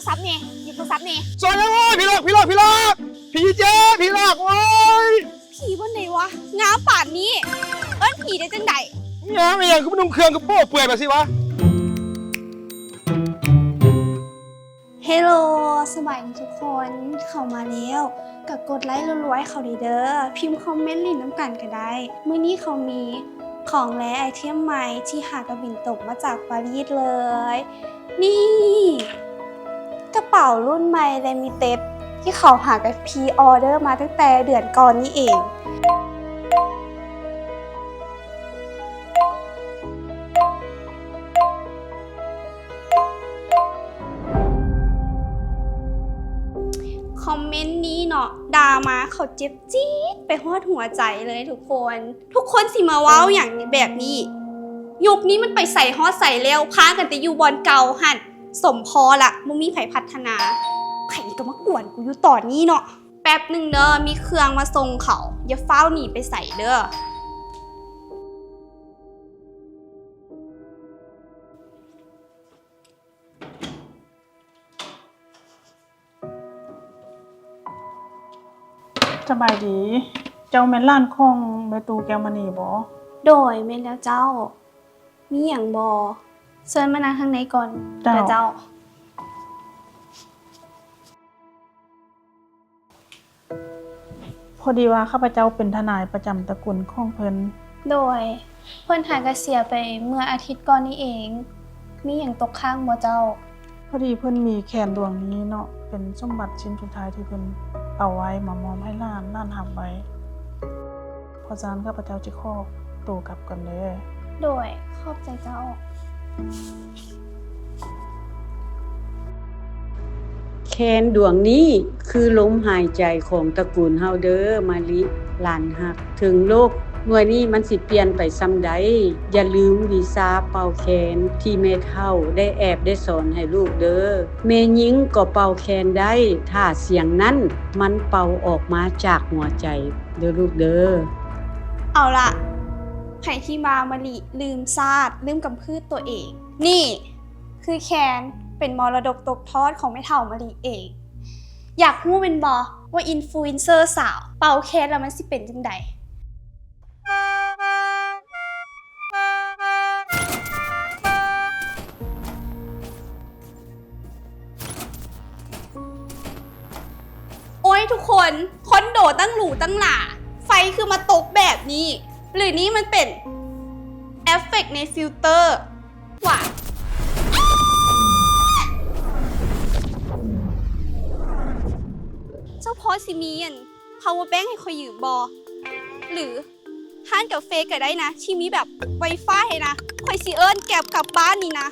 ສັບແດ່ ຢຸດໂທລະສັບແດ່. ຊ່ອຍແດ່ໂອ້ຍ ຜີຫຼອກ ຜີຫຼອກ ຜີຫຼອກ ຜີເຈັບ ຜີຫຼອກ ໂອ້ຍ ຜີບ່ອນໃດວະ ງາມປານນີ້ ເອີ້ນຜີໄດ້ຈັ່ງໃດ? ງາມອີ່ຫຍັງ ຄືມານຸ່ງເຄື່ອງກະໂປ້ເປື່ອຍແບບຊີ້ວະ? ເຮໂລ ສະບາຍດີທຸກຄົນ ເຂົ້າມາແລ້ວກະກົດໄລ້ລົວໆໃຫ້ເຂົາແດ່ເດີ ພິມຄອມເມັນຫຼິ້ນນຳກັນກະໄດ້. ມື້ນີ້ເຂົາມີຂອງແລໄອເທັມໃໝ່ທີ່ຫາກະບິນຕົກມາຈາກປາຣີເລີຍ. ນີ້ ກະເປົາລຸ້ນໃໝ່ Limited ທີ່ເຂົາຫາກະພຣີອໍເດີມາຕັ້ງແຕ່ເດືອນກ່ອນນີ້ເອງ. ຄອມເມັນນີ້ເນາະ ດ່າມາເຂົາເຈັບຈີດໄປຮອດຫົວໃຈເລີຍທຸກຄົນ. ທຸກຄົນຊິມາເວົ້າຫຍັງແບບນີ້? ຍຸກນີ້ມັນໄປໃສຮອດໃສແລ້ວ ພາກັນແຕ່ຢູ່ບ່ອນເກົ່າຫັ້ນ. ສົມພໍລະ ບໍ່ມີໃຜພັດທະນາ. ໃຜກະມາກວນກູຢູ່ຕອນນີ້ເນາະ. ແປັບໜຶ່ງເດີ ມີເຄື່ອງມາສົ່ງເຂົາ ຢ່າຟ້າວໜີໄປໃສເດີ. ສະບາຍດີ ເຈົ້າແມ່ນຮ້ານຂອງແມ່ຕູ້ແກ້ວມະນີບໍ? ໂດຍ ແມ່ນແລ້ວເຈົ້າ. ມີຫຍັງບໍ? ເຊີນມານັ່ງທາງໃນກ່ອນເດີເຈົ້າ. ເຈົ້າ. ພໍດີວ່າຂ້າພະເຈົ້າເປັນທະນາຍປະຈຳຕະກຸນຂອງເພິ່ນ. ໂດຍ ເພິ່ນຫາກະເສຍໄປເມື່ອອາທິດກ່ອນນີ້ເອງ. ມີຫຍັງຕົກຄ້າງບໍ່ເຈົ້າ? ພໍດີເພິ່ນມີແຄນດວງນີ້ເນາະ ເປັນສົມບັດຊິ້ນສຸດທ້າຍທີ່ເພິ່ນເອົາໄວ້ມາມອບໃຫ້ຫຼານ, ຫຼານຮັບໄວ້. ເພາະສະນັ້ນ ຂ້າພະເຈົ້າຈະຂໍໂຕກັບກ່ອນເດີ. ໂດຍ ຂອບໃຈເຈົ້າ. ແຄນດວງນີ້ຄືລົມຫາຍໃຈຂອງຕະກຸນເຮົາເດີ ມະລິ ຫຼານຮັກ. ເຖິງໂລກໜ່ວຍນີ້ມັນຊິປ່ຽນໄປສ່ຳໃດ, ຢ່າລືມວິຊາເປົ່າແຄນທີ່ແມ່ເຖົ້າໄດ້ແອບໄດ້ສອນໃຫ້ລູກເດີ. ແມ່ຍິງກໍເປົ່າແຄນໄດ້ ຖ້າສຽງນັ້ນມັນເປົ່າອອກມາຈາກຫົວໃຈເດີລູກເດີ. ເອົາລະ ໃຜທີ່ວ່າມະລິລືມຊາດ ລືມກຳພືດຕົວເອງ. ນີ້ຄືແຄນ ເປັນມໍລະດົກຕົກທອດຂອງແມ່ເຖົ້າມະລິເອງ. ຢາກຮູ້ແມ່ນບໍ່ວ່າອິນຟລູເອັນເຊີສາວເປົ່າແຄນແລ້ວມັນຊິເປັນຈັ່ງໃດ? ໂອ້ຍ ທຸກຄົນ ຄອນໂດຕັ້ງຫຼູຕັ້ງຫຼາ ໄຟຄືມາຕົກແບບນີ້ ຫຼືນີ້ມັນເປັນເອັບເຟັກໃນຟິວເຕີຫວາ? ເຈົ້າພໍຊິມີອັນພາວເວີແບັງໃຫ້ຂ້ອຍຢືມບໍ່? ຫຼື ຮ້ານກາເຟກະໄດ້ນະ ທີ່ມີແບບໄວຟາຍໃຫ້ນະ. ຂ້ອຍຊິເອີ້ນແກັບກັບບ້ານນີ້ນະ.